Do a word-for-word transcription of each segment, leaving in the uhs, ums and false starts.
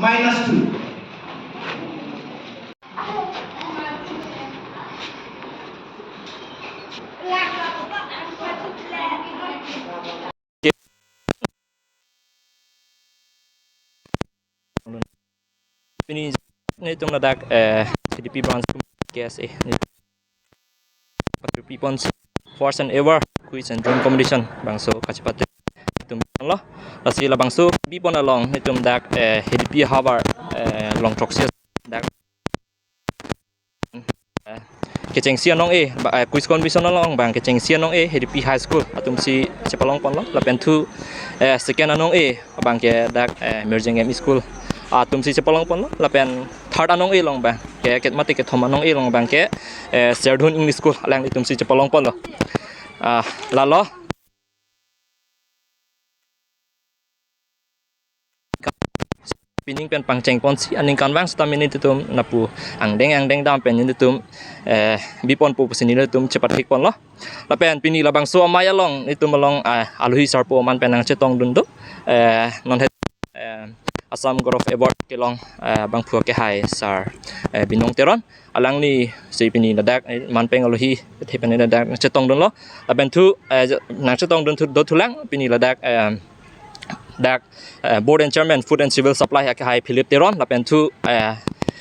Minus two. Pini netum ladak, eh, H D P branch K S A ni patri pipon first and ever quiz and drawing competition bangso kachepate netum lo. Lasi labangso pipon along netum dak, eh, H D P havar, eh, Longthroksi dak, eh, kechengsi anong-e, ba, eh, quiz competition along bang kechengsi anong-e H D P High School atumsi chepalongponlo. Lapen thu, eh, second anong-e bang ke dak, eh, Mirjeng M E School atumsi chepalongponlo. Lapen third anong-e along bang ke, ke mate kethom anong-e along bang ke, eh, Serdihun English School alanglitumsi chepalongponlo. Ah, lalo pining pen pangchengponsi aningkanvang sitame nelitum lapu angdeng angdeng dam pen nelitum, eh, biponpo pusi nelitum chepathekponlo. Lapen pini labangso amei along netum along, eh, alohi sarpo aman pen nangchetongdun do. Eh, non het, eh, Assam Gaurav Award kelong, eh, bangphu akehai sir, eh, Binong Teron. Alanglisi pini ladak, eh, manpeng alohi the pen ladak nangchetongdunlo. Lapen thu, eh, nangchetongdun thu, do thulang pini ladak, eh, dak, eh, Board and Chairman Food and Civil Supply akehai Philip Teron, lapen thu, eh,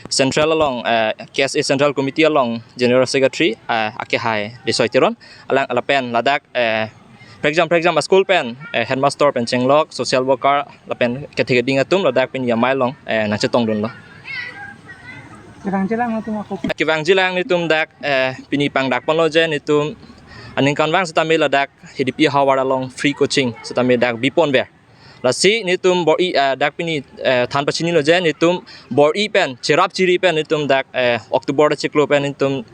Central along, eh, K S A Central Committee along General Secretary, eh, akehai Desoi Teron, alang lapen ladak, eh, prekjam prekjam a-school pen, eh, headmaster pen chenglok, social worker, lapen kethe keding atum ladak pini amei along, eh, nangchetongdunlo. Kevangjilang atum ako. Kevangjilang netum dak, eh, pini pangdakponlo je netum aningkanvang sitame ladak H D P havar along free coaching sitame dak biponver. Lasi netum bor-i, eh, dak pini, eh, than pachinilo je netum bor-i pen, cherap chiri pen netum dak, eh, October achiklo pen netum,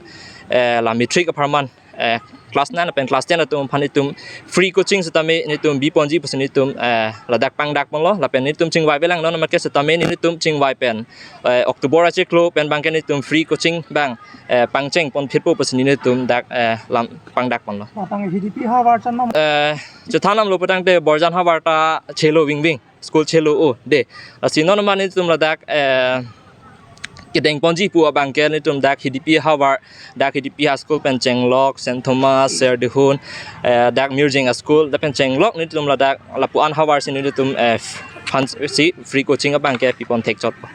eh, la matric apharman, eh, class nine pen class ten atum aphan netum free coaching sitame netum biponji pusi netum, eh, ladak pangdakponlo. Lapen netum chingvaivelang non amat ke sitame netum chingvai pen, eh, October achiklo pen bang ke netum free coaching bang, eh, pangchengponphitpo pusi netum dak, eh, lam pangdakponlo. Matang H D P havar chan mam. Eh, chethan damlo putangte Borjan havar ta chelo vingving, school chelo o de. Lasi non amat netum ladak, eh, kedengponji pu abang ke netum dak H D P havar, dak H D P high school pen chenglok, Saint Thomas, Serdihun, eh, dak Mirjeng a-school dak pen chenglok netum ladak lapu-an havarsi netum, eh, aphansi free coaching abang ke pipon thekchotpo.